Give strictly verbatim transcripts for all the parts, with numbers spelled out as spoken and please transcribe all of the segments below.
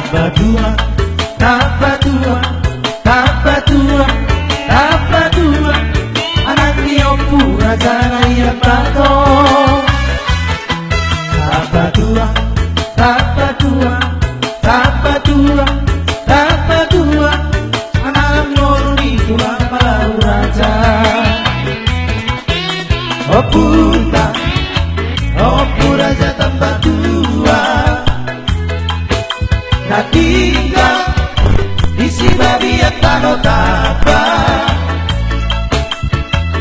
Tapatua, tapatua, tapatua, tapatua, anak ni Ompu Raja Naiambato. Tapatua, tapatua, tapatua, tapatua, anak ni Ompu Tulang Palau Raja. Ompunta, Ompu Raja Tapatua. Na tinggal di sibagian tano tapa.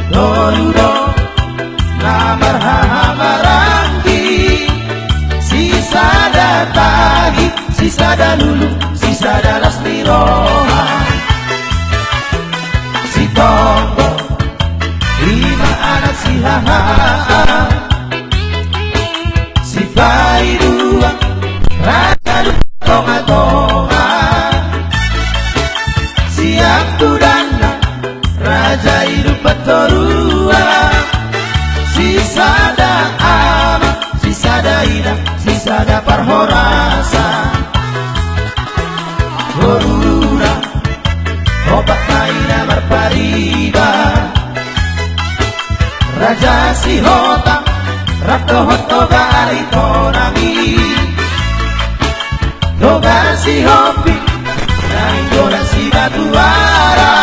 Tolu do na marhahamaranggi, sisada tagi, sisada lulu, sisada las ni roha. Sitonggo, ima anak sihahaan. Sipaidua, raja di tongatonga. Siampudanna, raja i di patorua. Sisada ama, sisada ina, sisada parhorasan. Boruna, opat ma ina marpariban. Raja Sihotang, rap dohot Toga Aritonang i. Toga Sihombing, nainggolan Sibatuara.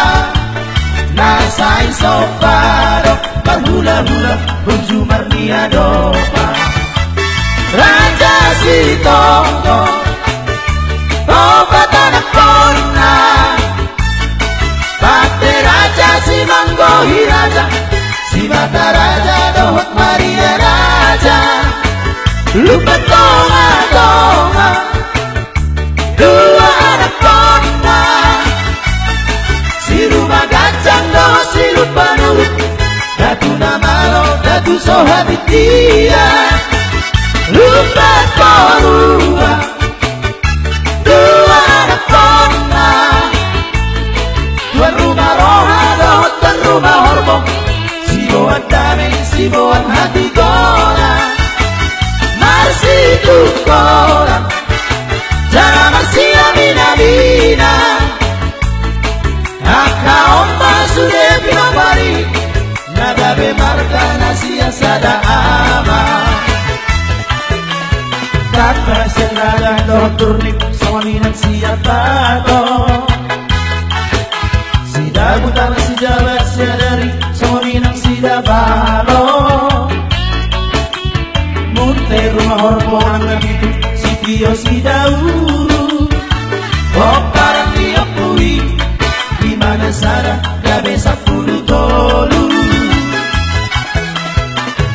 Na sai somba do marhulahula, burju marniadopan. Raja Sitonggo, opat anakkonna. Pande Raja, Simanggohi Raja, Simataraja dohot Maria Raja. Lumban Tongatonga, dua anakkonna. Silumaganjang dohot Silumbanuruk, Datu Namalo, Datu Sohabitia. Lumban Toruan, dua anakkonna. Tuan Rumah Roha dohot Tuan Rumah Horbo, Siboan Dame, Siboan Hatigolan. Marsitungkolan jala marsiaminaminan. Angka on ma sude pinompar i, na gabe marga na sian sada ama. Tamba Siandagan dohot Turnip, songon i nang Siambato. Sidabutar, Sijabat, Siadari, songon i nang Sidabalo. Munte Rumah Horbo nang na pitu, Sitio, Sidauruk. Pomparan ni ompu i, ima na sada gabe sampulu tolu.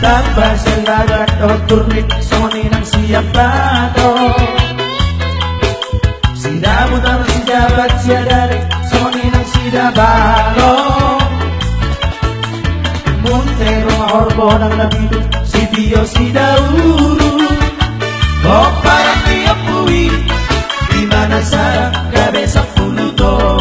Tamba Siandagan dohot Turnip, songon i nang Siambato. Sidabutar, Sijabat, Siadari, songon i nang Sidabalo. Munte Rumah Horbo nang na pitu, Sitio, Sidauruk. Pomparan ni ompu i, ima na sada gabe sampulu tolu.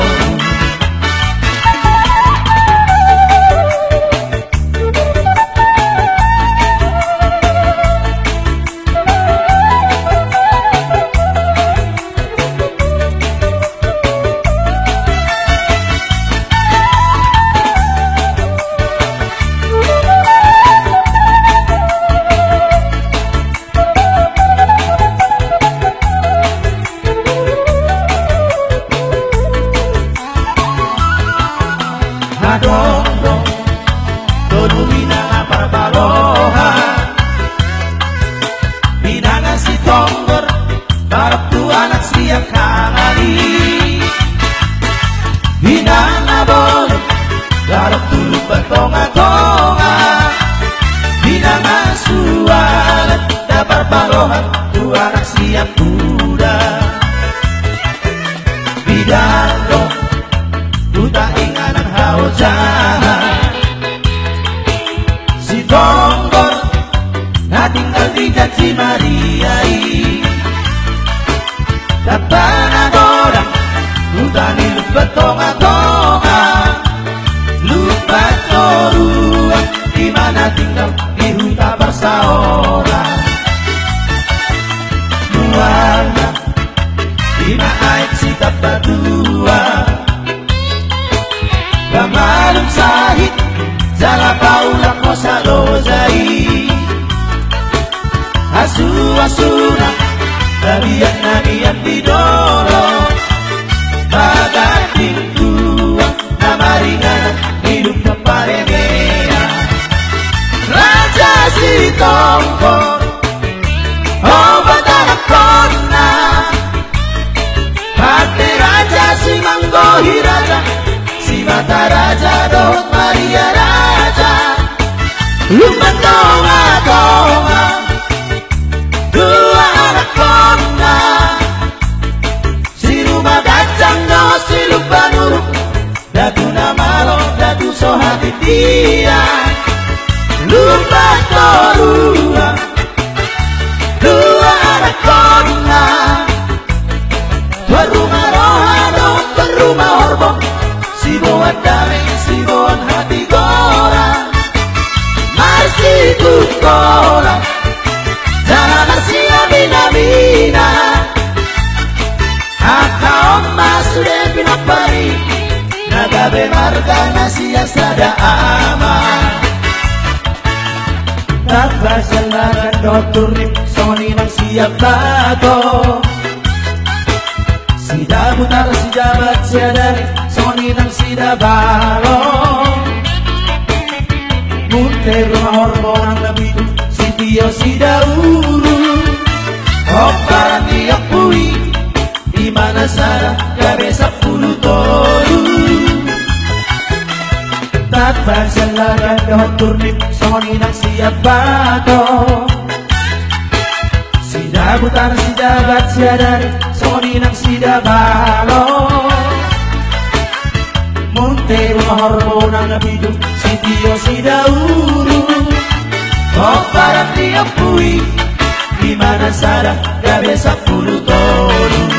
Adong do tolu inang na parpalohan, inang na sitonggor, barang tu anak siangkangan i. Inang na bolon, barang tu Lumban Tongatonga. Inang na sualat, na parpalohan, tu anak siampudan. Bidang do huta inganan haojahan. Sitonggor na tinggal di Janji Maria i. Tamba na godang huta ni Lumban Tongatonga. Lumban Toruan, ima na tinggal di huta parsaoran. Mualna ima Saloja i, asu-asuna, tabiat na nian di dolok, bagas pintua na maringanan, hidup na paremean. Raja Sitompor, opat anakkonna, Pate Raja, Simanggohi Raja, Simataraja dohot Maria Raja, Lumban Tongatonga, dua anakkonna, Sirumaganjang dohot Silumban Uruk, Datu na malo, Datu Sohatitian, Lumban Toruan, dua anakkonna, Tuan Rumaroha dohot Tuan Rumahorbo, Siboan Dame, Siboan Hatigoran, Marsitungkola, jala marsiaminaminan. Angka on ma sude pinompar i, na gabe marga na sian sada ama. Tampasiallagan dohot Turnip, songon i nang Siambato, Sidabutar, Sijabat, Siadari, songon i nang Sidabalok, Munte, Rumahorbo nang na pitu, Sitio, Sidaurun, pomparan ni ompu i, i ma na sada gabe sampulu tolu. Tampasiallagan dohot Turnip, songon i nang Siambato, Sidabutar, Sijabat, Siadari, songon i nang Sidabalok, Munte, Rumahorbo nang na pitu, Sitio, Sidaurun, pomparan ni ompu i, i ma na sada gabe sampulu tolu.